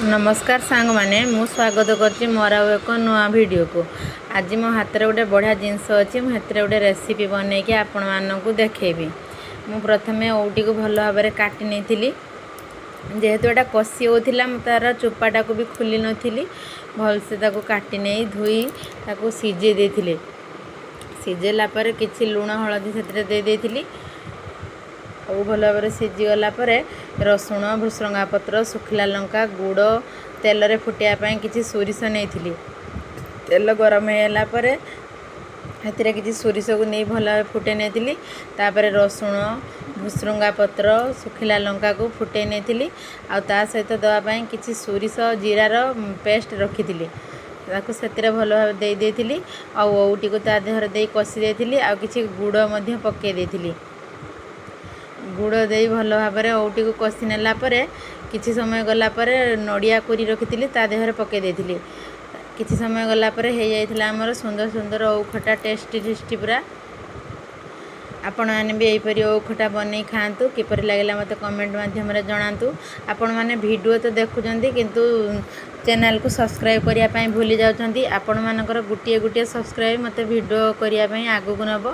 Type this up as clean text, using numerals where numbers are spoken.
ନମସ୍କାର ସାଙ୍ଗମାନେ, ମୁଁ ସ୍ୱାଗତ କରୁଛି ମୋର ଆଉ ଏକ ନୂଆ ଭିଡ଼ିଓକୁ। ଆଜି ମୋ ହାତରେ ଗୋଟେ ବଢ଼ିଆ ଜିନିଷ ଅଛି। ମୁଁ ସେଥିରେ ଗୋଟେ ରେସିପି ବନେଇକି ଆପଣମାନଙ୍କୁ ଦେଖେଇବି। ମୁଁ ପ୍ରଥମେ ଓଉଟିକୁ ଭଲ ଭାବରେ କାଟି ନେଇଥିଲି। ଯେହେତୁ ଏଇଟା କଷି ଓଉ ଥିଲା, ମୁଁ ତା'ର ଚୋପାଟାକୁ ବି ଖୋଲି ନଥିଲି। ଭଲସେ ତାକୁ କାଟି ନେଇ ଧୋଇ ତାକୁ ସିଝେଇ ଦେଇଥିଲି। ସିଝେଇଲା ପରେ କିଛି ଲୁଣ ହଳଦୀ ସେଥିରେ ଦେଇ ଦେଇଥିଲି। ଆଉ ଭଲ ଭାବରେ ସିଝିଗଲା ପରେ ରସୁଣ, ଭୃସଙ୍ଗା ପତ୍ର, ଶୁଖିଲା ଲଙ୍କା, ଗୁଡ଼, ତେଲରେ ଫୁଟିବା ପାଇଁ କିଛି ସୋରିଷ ନେଇଥିଲି। ତେଲ ଗରମ ହେଇଗଲା ପରେ ସେଥିରେ କିଛି ସୋରିଷକୁ ନେଇ ଭଲ ଭାବେ ଫୁଟେଇ ନେଇଥିଲି। ତାପରେ ରସୁଣ, ଭୃସଙ୍ଗା ପତ୍ର, ଶୁଖିଲା ଲଙ୍କାକୁ ଫୁଟେଇ ନେଇଥିଲି। ଆଉ ତା ସହିତ ଦେବା ପାଇଁ କିଛି ସୋରିଷ ଜିରାର ପେଷ୍ଟ ରଖିଥିଲି, ତାକୁ ସେଥିରେ ଭଲ ଭାବେ ଦେଇ ଦେଇଥିଲି। ଆଉ ଓଉଟିକୁ ତା ଦେହରେ ଦେଇ କଷି ଦେଇଥିଲି। ଆଉ କିଛି ଗୁଡ଼ ମଧ୍ୟ ପକାଇ ଦେଇଥିଲି। ଗୁଡ଼ ଦେଇ ଭଲ ଭାବରେ ଓଉଟିକୁ କଷି ନେଲା ପରେ, କିଛି ସମୟ ଗଲା ପରେ ନଡ଼ିଆ କୋରି ରଖିଥିଲି, ତା ଦେହରେ ପକାଇ ଦେଇଥିଲି। କିଛି ସମୟ ଗଲା ପରେ ହେଇଯାଇଥିଲା ଆମର ସୁନ୍ଦର ସୁନ୍ଦର ଓଉ ଖଟା, ଟେଷ୍ଟି ଟେଷ୍ଟି ପୁରା। ଆପଣମାନେ ବି ଏହିପରି ଓଉ ଖଟା ବନେଇ ଖାଆନ୍ତୁ। କିପରି ଲାଗିଲା ମୋତେ କମେଣ୍ଟ ମାଧ୍ୟମରେ ଜଣାନ୍ତୁ। ଆପଣମାନେ ଭିଡ଼ିଓ ତ ଦେଖୁଛନ୍ତି, କିନ୍ତୁ ଚ୍ୟାନେଲକୁ ସବସ୍କ୍ରାଇବ୍ କରିବା ପାଇଁ ଭୁଲି ଯାଉଛନ୍ତି। ଆପଣମାନଙ୍କର ଗୋଟିଏ ଗୋଟିଏ ସବସ୍କ୍ରାଇବ୍ ମୋତେ ଭିଡ଼ିଓ କରିବା ପାଇଁ ଆଗକୁ ନେବ।